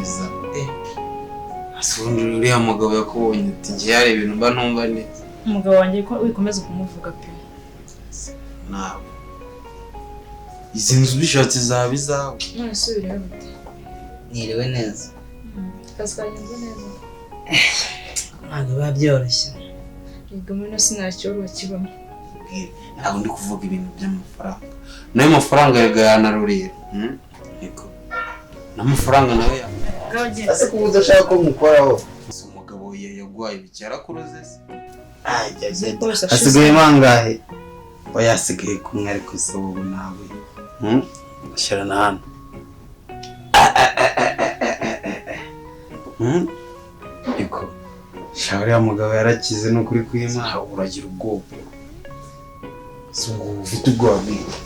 mwiza. Ese ubundi uriya mugabo yakubonye ati njye hari ibintu mba ntumva neza. Umugabo wanjye ko wikomeza kumuvuga pe. Nawe izi nzu ubishatse zaba izawe. None se biriho bite? Niriwe neza. Akazi kagenze neza. Ntabwo biba byoroshye. Yego muri ino sinacyoroha kibamo. Ntabwo ndi kuvuga ibintu by'amafaranga. Nayo mafaranga yaganarurira. Niko. N'amafaranga nawe ya. Ese kuba udashaka ko mukoraho. Umugabo yaguhaye ibiki yarakuroze se? Hasigaye mangahe? Oya asigaye kumwe ariko se wowe nawe. Shyira na hano. Niko. Sha uriya mugabo yarakize n'ukuri kw'Imana uragira ubwoba. Si ngo ufite ubwoba bw'iki?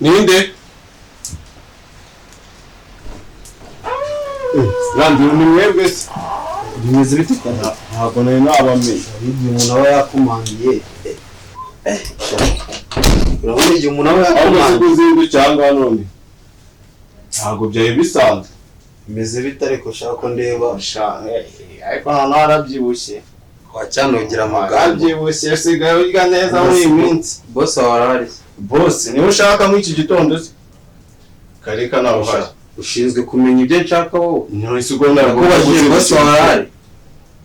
Ninde? Randi ni mwebwe se? Bimeze bite? Ntabwo nari nabamenye. Igihe umuntu aba yakomangiye. Urabona igihe umuntu aba yakomangiye. Ahubwo uzindu cyangwa none? Ntabwo byari bisanzwe. Bimeze bite ariko shaka ko ndeba. Ariko hano harabyibushye. Wacyanugira amagambo. Harabyibushye usigaye urya neza muri iyi minsi. Boss wawe arahari se? Boss niwe ushaka muri iki gitondo se? Kareka nawe uhari. Ushinzwe kumenya ibyo nshaka wowe. Ntose ubwo ntabwo boss wawe arahari.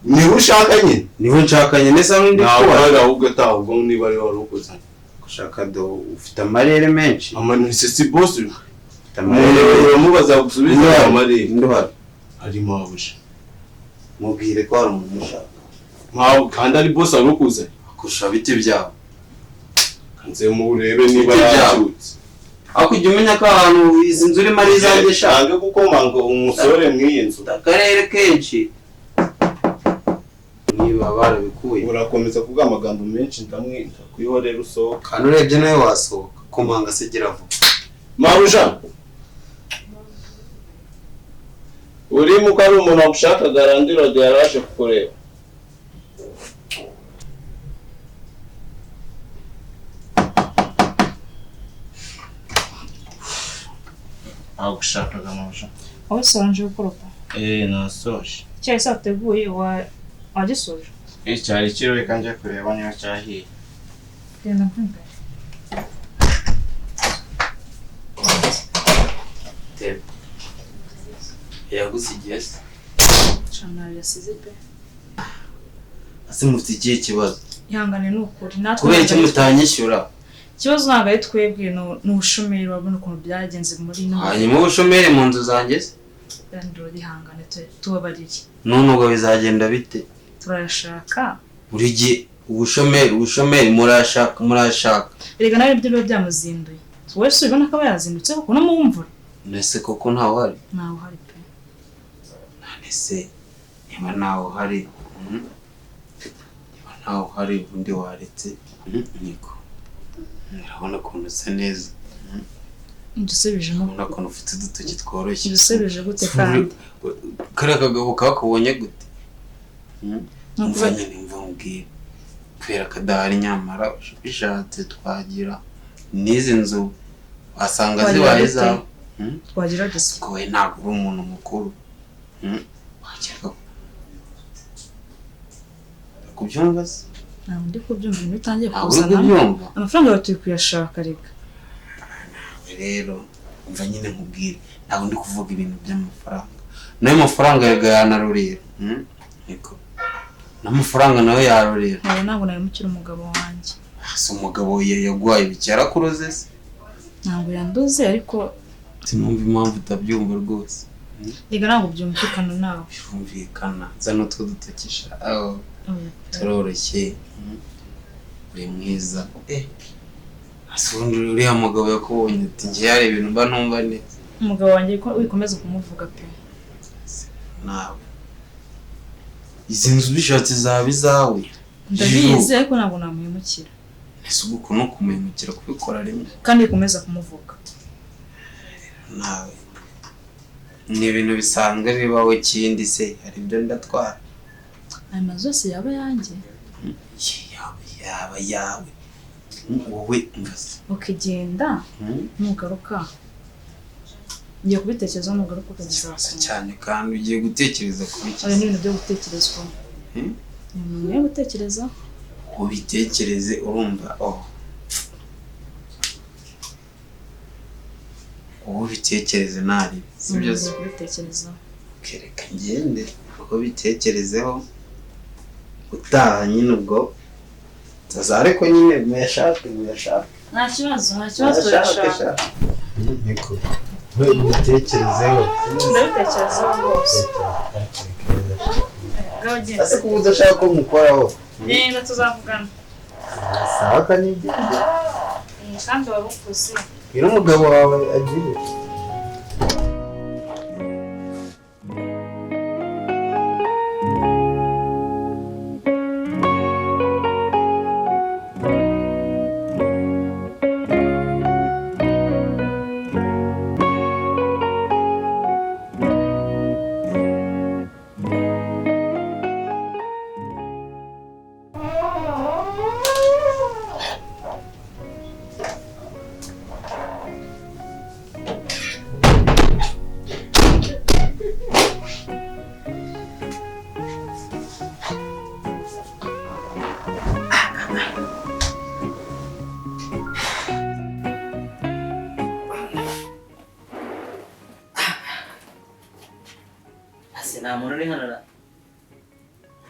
Niwe ushaka nyine. Niwe nshaka nyine se ndi kuba. Ntabwo ahubwo ahubwo niba ari wari ukuzanye. Gushaka do ufite amarere menshi. Amanise si boss. Ufite amarere uramubaza gusubiza amarere. Nduhari. Ari mabuja. Mubwire ko hari umuntu ushaka. Ntabwo kandi ari boss ari ukuzanye. Kurusha biti byawe. Nze murebe niba yacyutse. Aho kujya umenya ko ahantu izi nzu urimo ari izanjye sha. Ntange gukomanga umusore mw'iyi nzu. Akarere kenshi. Niba barabikuye. Urakomeza kuvuga amagambo menshi ndamwe ndakwihorera usohoka. Kandi urebye nawe wasohoka. Komanga se gira vuba. Maruja. Urimo ko ari umuntu wagushakaga Randi yaraje kukureba. Agushakaga Maruja. Wowe soranje gukoropa? Nasoje. Icyayi se wateguye wagisoje? Cyari kiriho reka njye kureba niba cyahiye. Genda nk'imbere. Yagusigiye se? Shana yasize pe. Ase mufite ikihe kibazo? Ihangane ni ukuri. Natwe kubera icyo mutanyishyura. Ikibazo ntabwo ari twebwe ni ubushomeri wabona ukuntu byagenze muri ino. Hanyuma ubushomeri mu nzu zanjye se? Randi ihangane tubabarire. None ubwo bizagenda bite? Turayashaka. Buri gihe ubushomeri murashaka. Erega nawe ibyo biba byamuzinduye. Wowe se ubona ko aba yazindutse kuko no mu mvura. Nese koko ntawe uhari? Ntawe uhari pe. None se niba ntawe uhari, niba ntawe uhari ubundi waretse niko. Urabona ukuntu usa neza. Udusubijemo. Urabona ukuntu ufite udutoki tworoshye. Udusubije gute kandi? Kariya kagabo kakubonye gute? Umva nyine mva nkubwire. Kubera kadahari nyamara bishatse twagira n'izi nzu wasanga zibaye izawe. Twagira gusa. Ko we ntabwo uri umuntu mukuru. Wagira kubyumva se? Ntabwo ndi kubyumva ibintu utangiye Ntabwo uri kuzana. kubyumva. Amafaranga yawe turi kuyashaka reka. Rero umva nyine nkubwire, ntabwo ndi kuvuga ibintu by'amafaranga. Nayo mafaranga yaga yanarurira. Niko. N'amafaranga nayo yarurira. Ntabwo nabimukira umugabo wanjye. Si umugabo yaguhaye ibiki yarakuroze se? Ntabwo yandoze ariko sinumva impamvu utabyumva rwose. Reka ntabwo byumvikana nawe. Birumvikana. Zana utwo dutokesha. Aho turoroshye. Uri mwiza. Asundi uriya mugabo yakubonye ati ngiye hari ibintu mba ntumva neza. Umugabo wanjye wikomeza kumuvuga pe. Nawe. Izi nzu bishatse zaba izawe. Ndabizi ariko ntabwo namuhemukira. Ese uko no kumuhemukira kubikora rimwe. Kandi wikomeza kumuvuga. Nawe. Ni ibintu bisanzwe bibaho ikindi se hari ibyo ndatwara. Aya mazu yose yaba yanjye. Yaba yawe. Wowe umva. Ukigenda nugaruka. Ngiye kubitekereza nugaruka ukageza cyane kandi ugiye gutekereza kuri iki. Ari n'ibintu byo gutekerezwa. Ni umuntu yo gutekereza. Ubitekereze urumva oh. Ubitekereze nari sibyo se kubitekereza. Kereka ngende ubitekerezeho utaha nyine ubwo tazareko nyine muyashake. Nta kibazo turashaka. Niko. Ubitekerezeho. Ndabitekerezaho rwose. Ese kuba udashaka ko mukoraho? Neza tuzavugana. Sawa kanigende. Kandi wabukuze. Bwira umugabo wawe agire.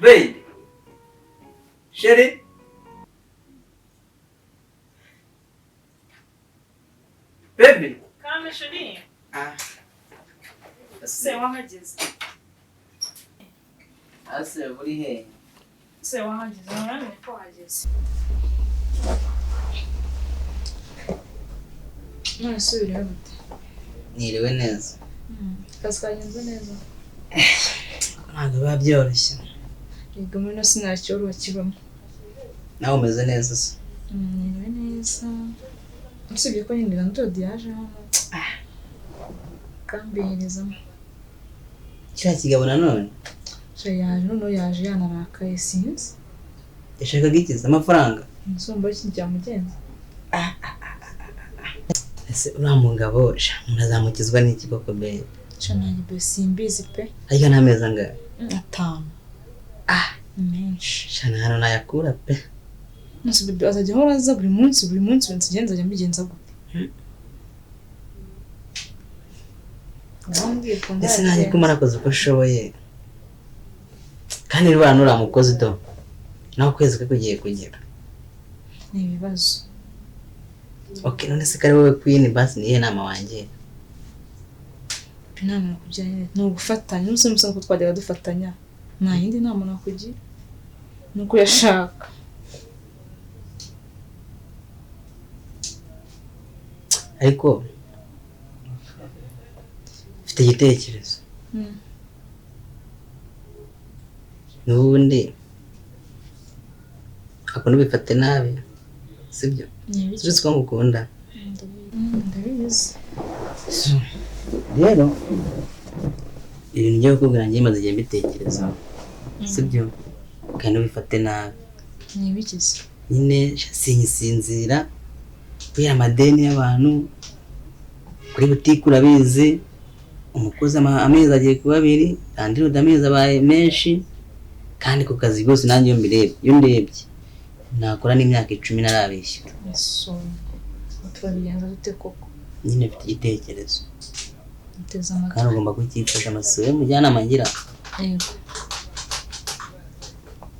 Baby, Sherry, baby. Kame Sherry. Se wahageze. Ase uri he? Se wahageze, uramenye ko wahageze. None se uriho gute? Niriwe neza. Akazi kagenze neza. Ntabwo biba byoroshye. Yego muri no sinacyoroha kibamo. Nawe umeze neza se? Niriwe neza. Usibye ko nyine Landlord yaje hano. Kambiherezamo. Kiriya kigabo nanone? Yaje noneho yaje yanarakaye sinzi. Yashakaga iki? Amafaranga? Umusumba w'iki cyamugenza. Ese uriya mugabo umuntu azamukizwa n'iki koko be? Nanjye be simbizi pe. Ariko nta mezi angahe? 5. Menshi. Shana hano nayakura pe. Nase bebe azajya ahora aza buri munsi nsigenza ajya mbigenza gute? Ese nanjye ko marakoze uko nshoboye. Kandi rwa nura mukozi do. Naho kwezi kwe kugiye kugera. Ni ibibazo. Okay, none se kari wowe queen basi niye nama wanjye. Inama nakugira ni ugufatanya, n'umusore musa ko twajyaga dufatanya. Nta yindi nama nakugira. Nuko yashaka. Ariko mfite igitekerezo. N'ubundi akunda bifate nabi sibyo? Sibyo ko ngukunda. Ndabizi. Rero ibintu ngiye kukubwira ngiye maze igihe mbitekerezaho sibyo? Kandi ubifate nabi. Ni ibikize? Nyine sinyisinzira kubera amadeni y'abantu kuri butike urabizi umukozi amezi agiye kuba 2 kandi amezi abaye menshi Kandi ku kazi rwose nanjye iyo mbirebye, iyo ndebye nakora n'imyaka 10 narabishyura. Yesu, turabigenza dute koko? Nyine mfite igitekerezo. Nteze amatwi. Kandi ugomba kucyifasha amasibe mujyanama ngira. Yego.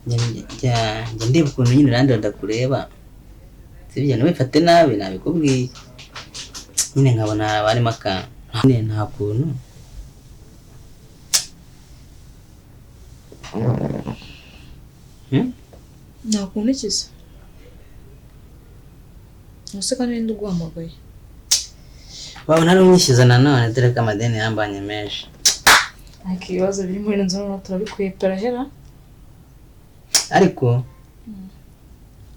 Njya ndeba ukuntu nyine landlord akureba. Sibyo, ntiwifate nabi nabikubwiye. Nyine nkabona harimo akantu. Nyine nta kuntu. Nta kuntu ikize. Ese kandi ninde uguhamagaye? Wabona ari umwishyuza nanone dore ko amadeni yambanye menshi. Ariko ibibazo biri muri ino nzu noneho turabikwepera hera. Ariko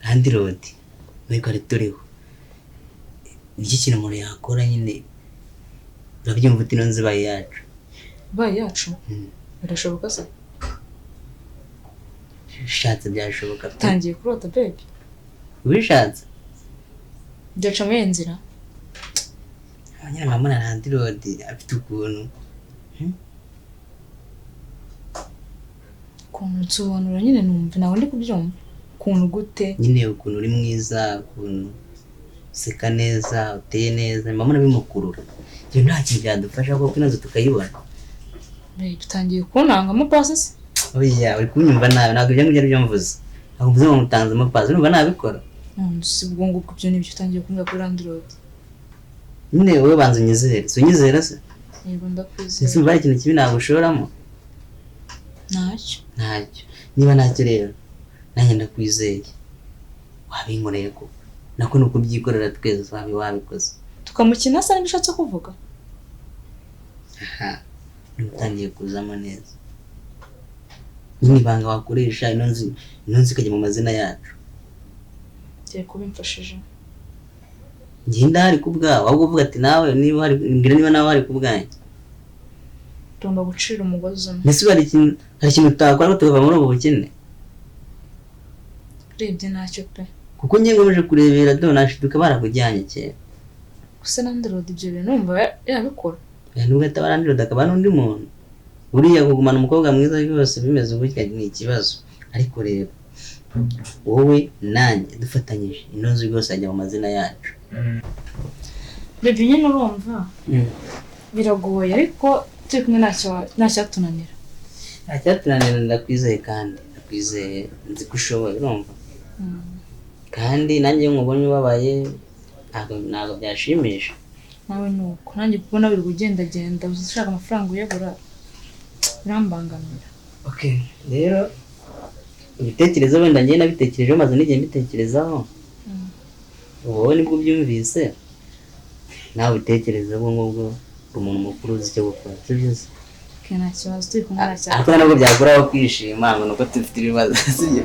landlord muri kwari turiho. Niki kintu umuntu yakora nyine urabyumva uti ino nzu ibaye yacu. Ibaye yacu? Birashoboka se? Bishatse byashoboka. Utangiye kurota baby? Ubishatse? Byaca muri iyi nzira? Nyine nkabona landlord afite ukuntu. Ukuntu nsobanura nyine numva ntabwo ndi kubyumva. Ukuntu gute? Nyine ukuntu uri mwiza, ukuntu useka neza, uteye neza, mbona bimukurura. Ibyo nta kintu byadufasha kuko ino nzu tukayibona. Babe, utangiye kuntangamo pasi se? Oya, uri kunyumva nabi, ntabwo ibyo ngibyo aribyo mvuze. Ntabwo mvuze ngo mutanzemo pasi, urumva nabikora? Si ubwo ngubwo ibyo nibyo utangiye kumbwira kuri landlord. Nyine wowe banza unyizere, si unyizera se? Yego ndakwizera. Ese umva hari ikintu kibi nagushoramo? Ntacyo. Ntacyo. Niba ntacyo rero, nanjye ndakwizeye. Wabinkoreye koko. Nako ni ukubyikorera twese wabikoze. Tukamukina se nibyo ushatse kuvuga? Aha, utangiye kuzamo neza. Nyine ibanga wakoresha ino nzu ikajya mu mazina yacu. Ngiye kubimfashije. Njye ndahari ku bwawe, ahubwo uvuga ati nawe niba hari mbwira niba nawe hari ku bwanjye. Tugomba gucira umugozi umwe. Mbese hari ikintu utakora ngo tukava muri ubu bukene? Urebye ntacyo pe. Kuko njye nkomeje kurebera do nashiduka barakujyanye kera. Gusa landlord ibyo bintu numva yabikora. Nubwo ataba landlord akaba n'undi muntu. Buriya kugumana umukobwa mwiza rwose bimeze gutya ni ikibazo. Ariko rero wowe nanjye dufatanyije ino nzu rwose ajya mu mazina yacu. Baby nyine urumva biragoye ariko turi kumwe ntacyatunanira. Ntacyatunanira, ndakwizeye kandi ndakwizeye nzi ko ushoboye urumva. Kandi nanjye iyo nkubonye ubabaye ntabwo byashimisha. Nawe nuko nanjye kubona biri kugendagenda ushaka amafaranga uyabura birambangamira. Okay, rero ibitekerezo wenda njye nabitekerejeho maze n'igihe mbitekerezaho. Wowe nibwo ubyumvise nawe ubitekereze ubwo ngubwo umuntu mukuru uzi icyo gukora, sibyo se? Okay, nta kibazo turi kumwe nta kibazo. Ariko nabwo byakuraho kwishima ngo nuko dufite ibibazo, sibyo?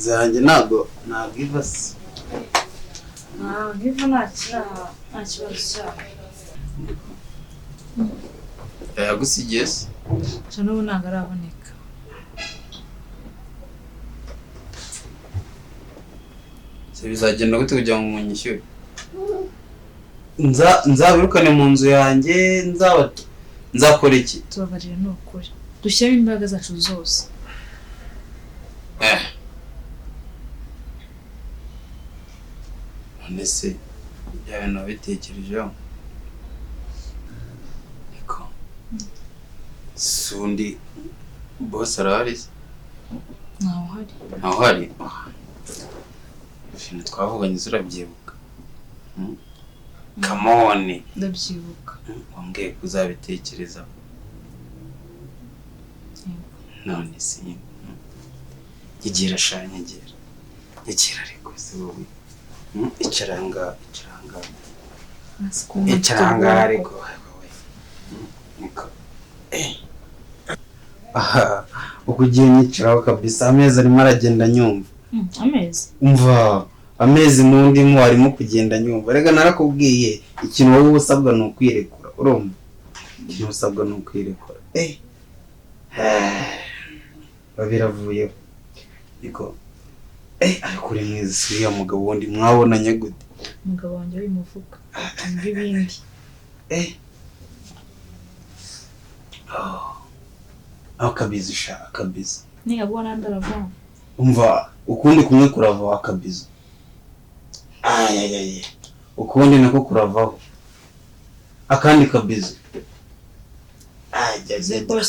Zanjye ntabwo iva se. Ntabwo iva nta kibazo cyayo. Yagusigiye se? Sha n'ubu ntabwo araboneka. Se bizagenda gute kugira ngo munyishyure? Nzabirukane mu nzu yanjye, nzakora iki? Tubabarire ni ukuri. Dushyiremo imbaraga zacu zose. None se bya bintu wabitekerejeho? Niko sundi boss arahari se? Ntawe uhari. Ntawe uhari? Ibintu twavuganye urabyibuka? Come on. Ndabyibuka. Wambwiye ko uzabitekerezaho. None se nyegera sha, nyegera. Nyegera ariko se wowe. Icaranga, icaranga. Icaranga ariko wowe. Niko. Aha, uko ugiye nyicaraho kabisa amezi arimo aragenda nyumva. Amezi? Umva, amezi n'undi mu arimo kugenda nyumva. Rega narakubwiye ikintu wowe usabwa ni ukwirekura, urumva? Ikintu usabwa ni ukwirekura. Babiravuyeho. Niko. Ariko uri mwiza uriya mugabo wundi mwabonanye gute? Umugabo wanjye wimuvuga. Umva ibindi. Akabizi sha, akabizi. Niga bwana ndarava. Umva, ukundi kumwe kuravaho akabizi. Ayayay. Ukundi nako kuravaho. Akandi kabizi. Ajya.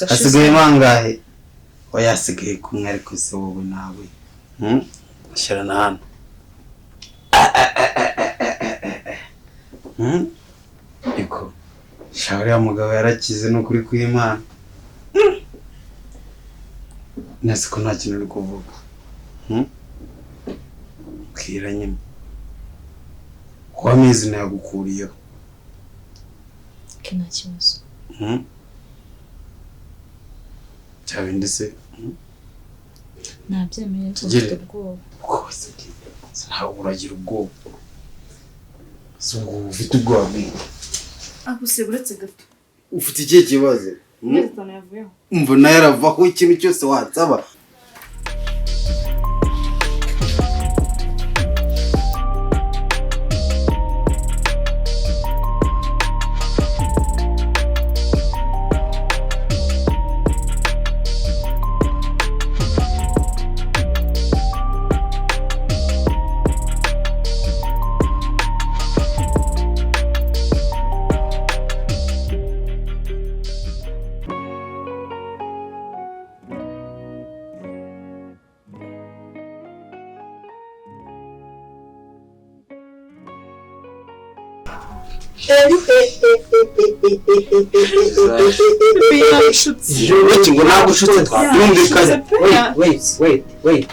Asigaye mangahe? Oya asigaye kumwe ariko se wowe nawe. Shyira na hano. Iko. Sha uriya mugabo yarakize n'ukuri kw'Imana. Nasi ko nta kintu uri kuvuga. Bwira nyine. Kuba amezi nayagukuriyeho. Nta kibazo. Cya bindi se? Nabyemeye ko mfite ubwoba. Ubwoba se ntabwo uragira ubwoba. Si ubwo ufite ubwoba bw'iki? Aho se uretse gato. Ufite ikihe kibazo? Amezi atanu yavuyeho. Umva nayo aravaho ikintu cyose wansaba. Ngo ntabwo ushutse twumvikanye. Wait, wait, wait.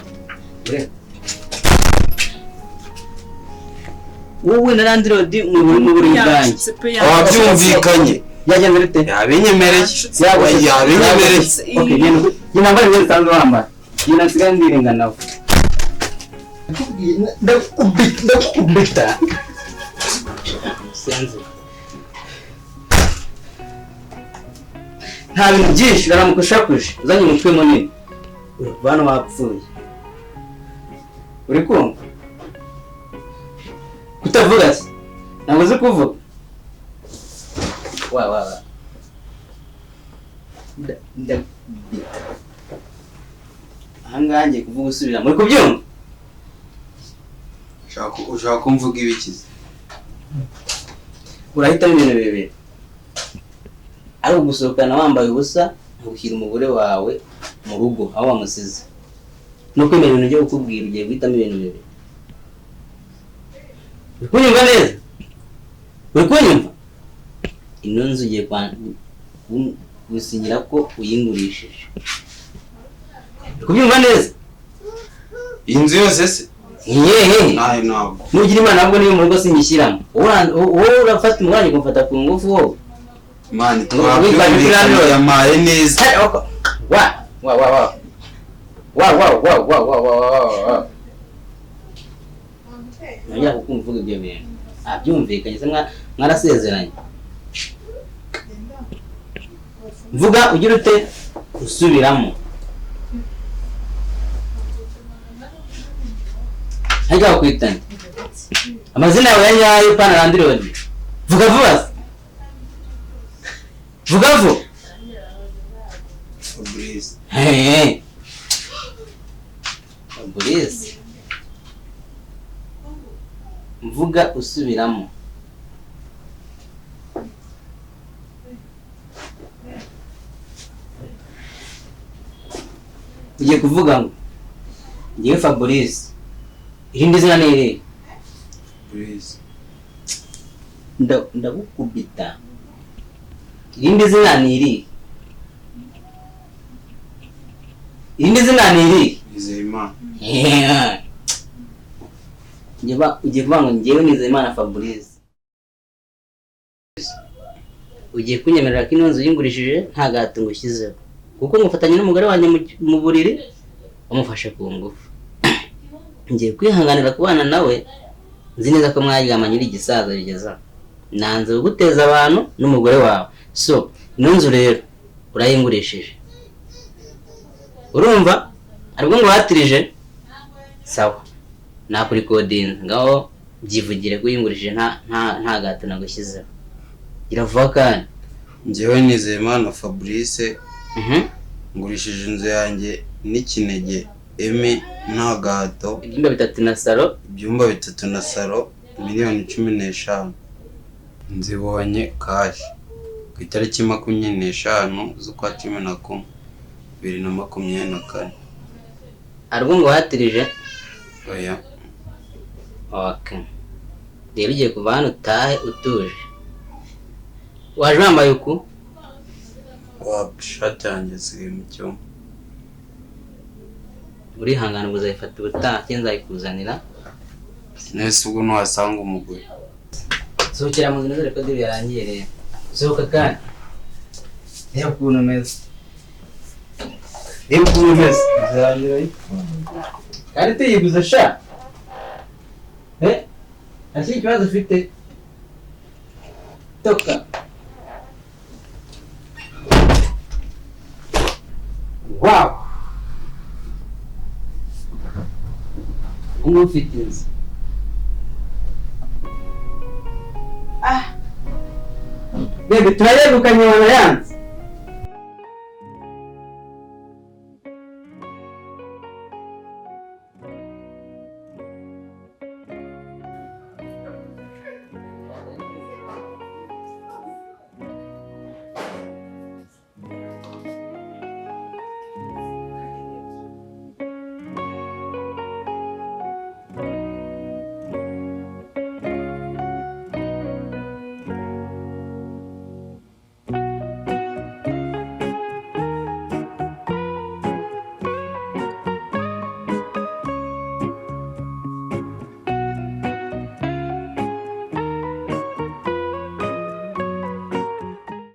Wowe na landlord mu buri bwanjye. Wabyumvikanye. Yagenze bite? Yabinyemereye. Yabinyemereye. Okay, njye nambara imyenda nsanzwe wambara. Njye nasigaye ndirenga nawe. Ndakubita. Senze. Nta bintu byinshi baramuka ushakuje uzanye umutwe munini bano wapfuye uri kumva kutavuga se ntabwo uzi kuvuga wa wa wa ndakubita ahangaha ngiye kuvuga usubira muri kubyumva. Ushaka kumvuga ibikize urahitamo ibintu bibiri ari ugusohokana wambaye ubusa nkubwira umugore wawe mu rugo aho wamusize no kwemera ibintu byo kukubwira ugiye guhitamo ibintu bibiri. Uri kunyumva neza? Uri kunyumva? Ino nzu ugiye gusinyira ko uyingurishije. Uri kubyumva neza? Iyi nzu yose se? Yehe. Nawe ntabwo. Nugira Imana ntabwo niyo mu rugo sinyishyiramo. Wowe urafata umwanya ukamfata ku ngufu wowe. Mani twabyumvikanye yamaye neza. Wa wa wa wa. Wa wa wa wa wa wa wa. Nongera kukumva uvuga ibyo bintu. Abyumvikanye se mwarasezeranye. Mvuga ugira ute usubiramo. Hajya bakwitana amazina yawe ya nyayo pana landlord. Vuga vuba. Vuga vuba. Fabrice. Hey. Fabrice. Mvuga usubiramo. Ugiye kuvuga ngo ngiye Fabrice. Irindi zina ni iri? Fabrice. Ndagukubita. Irindi zina ni iri? Irindi zina ni iri? Nizeyimana. Yeah. Ugiye kuvuga ngo ngewe Nizeyimana Fabrice. Ugiye kunyemerera ko ino nzu yingurishije nta gahato ngushyizeho. Kuko ngufatanya n'umugore wanjye mu buriri wamufashe ku ngufu. Ngiye kwihanganira kubana nawe nzi neza ko mwaryamanye uri igisaza bigeza. Nanze kuguteza abantu n'umugore wawe. So, ino nzu rero urayingurishije. Urumva? Aribwo ngo watirije? Sawa. Nakurikodinze ngaho byivugire ko uyingurishije nta gato nagushyizeho. Gira vuba kandi. Njyewe Nizeyimana Fabrice. Ngurishije inzu yanjye n'ikinege emi nta gahato. Ibyumba bitatu na salo. Ibyumba bitatu na salo 15,000,000. Nzibonye cash ku itariki 25 z'ukwa 11 2024. Arubwo ngo watirije? Oya. Okay. Rero ugiye kuva hano utahe utuje. Waje wambaye uku? Ishati yanjye isigaye mu cyumba. Urihangana ubwo uzayifata ubutaha cyangwa nzayikuzanira. Nese ubwo ntiwasanga umugore. Sohokera mu nzu nizere ko diri yarangiye rero. Sohoka kandi. Reba ukuntu umeze. Reba ukuntu umeze. Kandi tuyiguze sha. Nta kindi kibazo ufite. Toka. Wow. Ubu ufite inzu. Ah. Bebe turayegukanye wana yanze.